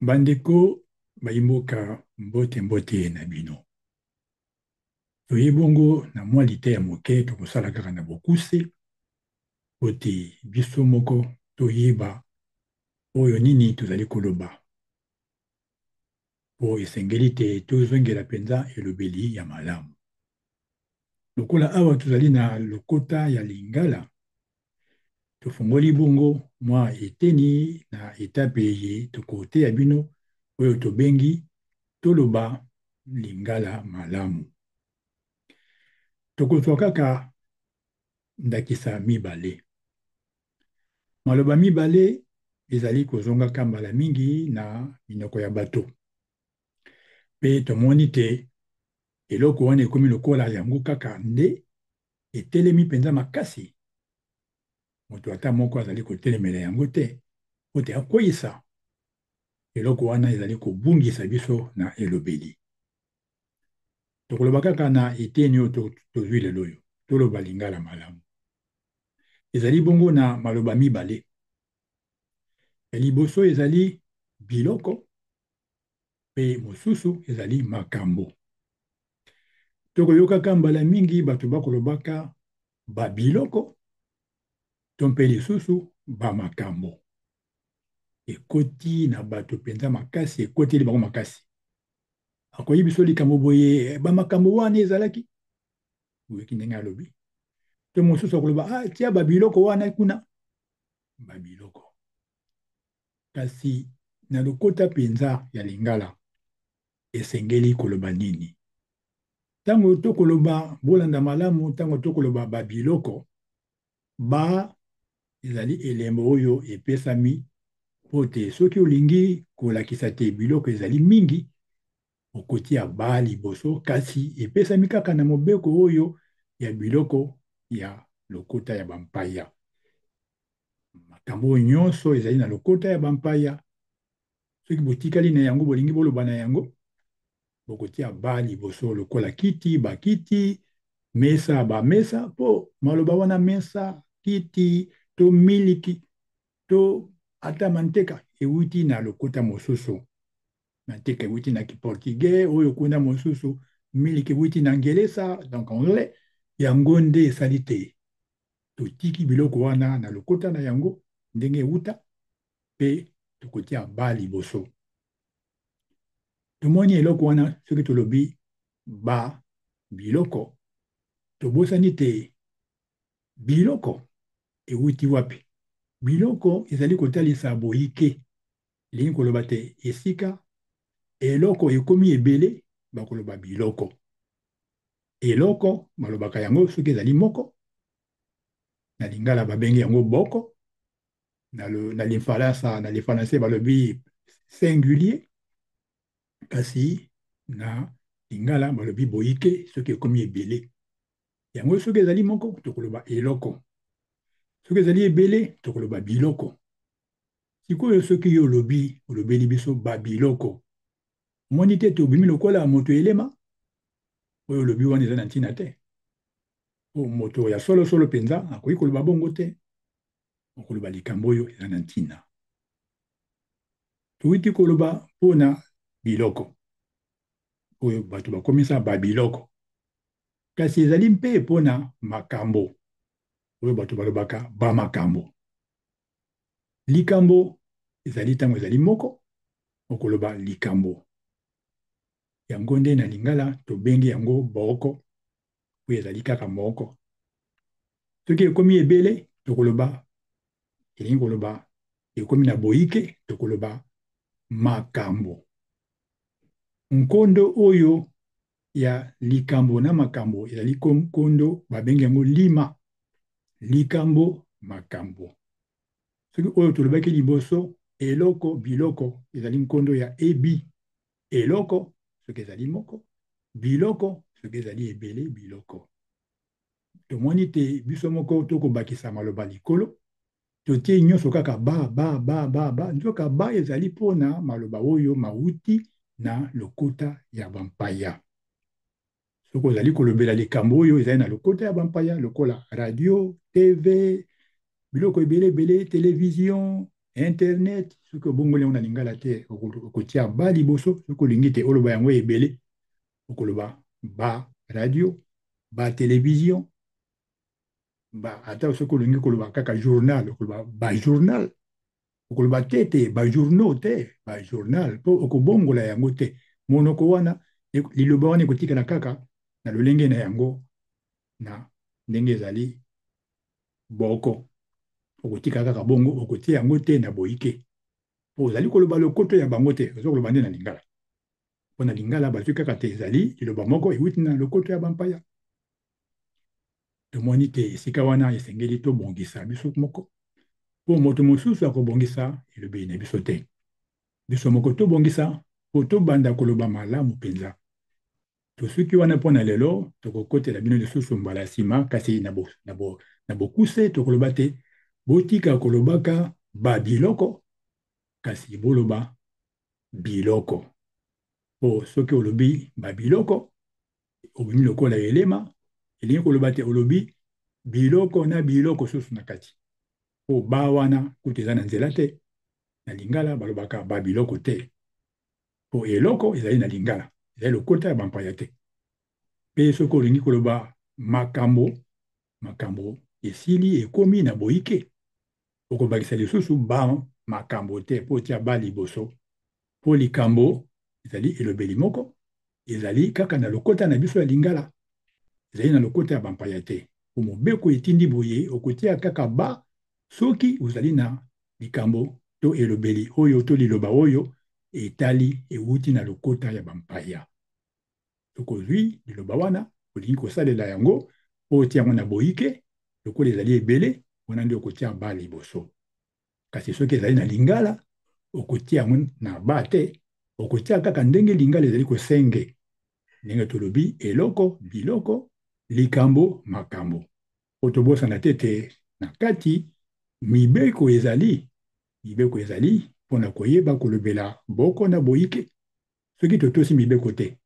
Bandeko bayi mboka, mbote mbote na bino. Toye bongo na mwa liteya moke tokosala kaka na bokuse po te biso moko toyeba oyo nini tozali koloba, po esengeli te tozongela mpenza elobeli ya malamu. Lokola awa tozali na lokota ya Lingala, tofongoli bongo mwa eteni na etape eye tokoteya bino oyo tobengi toloba Lingala malamu. Tokozwa kaka ndakisa mibale. Maloba mibale ezali kozongaka mbala mingi na minoko ya bato, mpe tomoni te eloko wana ekomi lokola yango kaka nde etelemi mpenza makasi. Moto ata moko azali kotelemela yango te mpo te akweisa eloko wana ezali kobungisa biso na elobeli. Tokoloba kaka na eteni oyo tozwi lelo oyo, toloba Lingala malamu. Ezali bongo na maloba mibale. Ya liboso ezali biloko mpe mosusu ezali makambo. Tokoyokaka mbala mingi bato bakolobaka ba biloko to mpe lisusu ba makambo. Ekoti na bato mpenza makasi, ekoteli bango makasi. Akoyi biso likambo boye, ba makambo wana ezalaki. Oyoki ndenge alobi. To mosusu akoloba, ah, tia ba biloko wana kuna. Ba biloko. Kasi na lokota mpenza ya Lingala, esengeli koloba nini? Ntango tokoloba, bolanda malamu, ntango tokoloba ba biloko, ba ezali elembo oyo epesami mpo te soki olingi kolakisa te biloko ezali mingi, okotia ba liboso, kasi epesami kaka na mobeko oyo ya biloko ya lokota ya bampaya. Makambo oyo nyonso ezali na lokota ya bampaya, soki botikali na yango, bolingi boloba na yango, bokotia ba liboso lokola kiti, bakiti, mesa, bamesa, mpo maloba wana mesa, kiti to miliki to ata manteka ewuti na lokota mosusu. Manteka ewuti na kiportugais, oyo kuna mosusu miliki ewuti na ngelesa, donc anglais. Yango nde esali te totiki biloko wana na lokota na yango ndenge ewuta, mpe tokotia ba liboso. Tomoni eloko wana soki tolobi ba biloko, tobosani te biloko ewuti wapi. Biloko ezali kotalisa boyike, elingi koloba te esika eloko ekomi ebele bakoloba biloko. Eloko balobaka yango soki ezali moko, na Lingala babengi yango boko, na Lifalansa, na lifalanse balobi singulier, kasi na Lingala balobi boyike soki ekomi ebele. Yango soki ezali moko tokoloba eloko, soki ezali ebele tokoloba biloko. Sikoyo soki yo olobi, olobeli biso ba biloko, omoni te tobimi lokola moto elema? Oyo olobi wana eza na ntina te, po moto ya solosolo mpenza akoki koloba bongo te. Okoloba likambo oyo eza na ntina. Towuti koloba mpona biloko oyo bato bakomisa ba biloko, kasi ezali mpe mpona makambo oyo bato balobaka ba makambo. Likambo ezali ntango ezali moko, okoloba likambo. Yango nde na Lingala tobengi yango boko, oyo ezali kaka moko. Soki ekomi ebele, tokoloba, elingi koloba ekomi na boyike, tokoloba makambo. Nkondo oyo ya likambo na makambo ezali nkondo babengi yango lima. Likambo, makambo. Soki oyo tolobaki liboso, eloko, biloko, ezali nkondo ya ebi. Eloko soki ezali moko, biloko soki ezali ebele, biloko. Tomoni te biso moko tokobakisa maloba likolo, totie nyonso kaka ba, ba, ba, ba, ba, nzoka ba ezali mpona maloba oyo mawuti na lokota ya bampaya. Soki ozali kolobela likambo oyo ezali na lokota ya bampaya lokola radio, TV, biloko ebele ebele, television, Internet, soki obongoli yango na lingala te, okotia ba liboso. Soki olingi te oloba yango ebele, okoloba ba radio, ba television, ba ata soki olingi koloba kaka journal, okoloba ba journal. Okoloba te te ba journaux te, ba journal, mpo okobongola yango te. Monoko wana, liloba wana ekotikala kaka na lolenge na yango, na ndenge ezali boko. Okotika kaka bongo, okotia yango te na boyike. Mpo ozali koloba lokoto ya bango te, oza koloba nde na lingala. Mpo na lingala bazwi kaka te ezali liloba moko ewuti na lokoto ya bampaya. Tomoni te esika wana esengeli tobongisa biso moko, mpo moto mosusu akobongisa elobeli na biso te. Biso moko tobongisa mpo tobanda koloba malamu mpenza. Tosuki wana mpo na lelo, tokokotela bino lisusu mbala nsima, kasi na bokuse tokoloba te botika kolobaka ba biloko, kasi boloba biloko. Mpo soki olobi ba biloko, obimi lokola elema, elingi koloba te olobi biloko na biloko susu na kati. Mpo ba wana kutu eza na nzela te, na lingala balobaka ba biloko te. Mpo eloko ezali na lingala, ezali lokota ya bampaya te. Mpe soki olingi koloba makambo, makambo esili ekomi na boyike, okobakisa lisusu ba makambo te mpo otia ba liboso. Mpo likambo ezali elobeli moko, ezali kaka na lokota na biso ya lingala, ezali na lokota ya bampaya te. Mpo mobeko etindi boye, okotia kaka ba soki ozali na likambo to elobeli oyo to liloba oyo etali ewuti na lokota ya bampaya. Soki ozwi liloba wana, olingi kosalela yango mpo otia yango na boyike, lokola ezali ebele, wana nde okotia ba liboso. Kasi soki ezali na lingala, okotia yango na ba te, okotia kaka ndenge lingala ezali kosenge. Ndenge tolobi eloko, biloko, likambo, makambo. Po tobosana te te na kati mibeko ezali, mibeko ezali mpo na koyeba kolobela boko na boyike. Soki totosi mibeko te,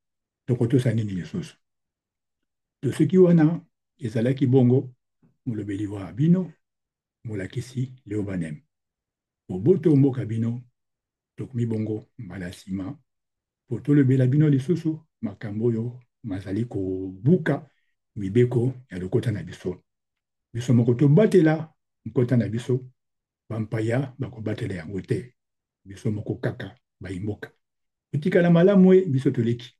tokotosa nini lisusu? Tosuki wana, ezalaki bongo molobeli wa bino, molakisi Leo Banem. Boboto mboka bino, tokomi bongo mbala sima po tolobela bino lisusu makambo oyo mazali kobuka mibeko ya lokota na biso. Biso moko tobatela nkota na biso, bampaya bakobatela yango te. Biso moko kaka bayi mboka. Totikala malamu e biso toleki.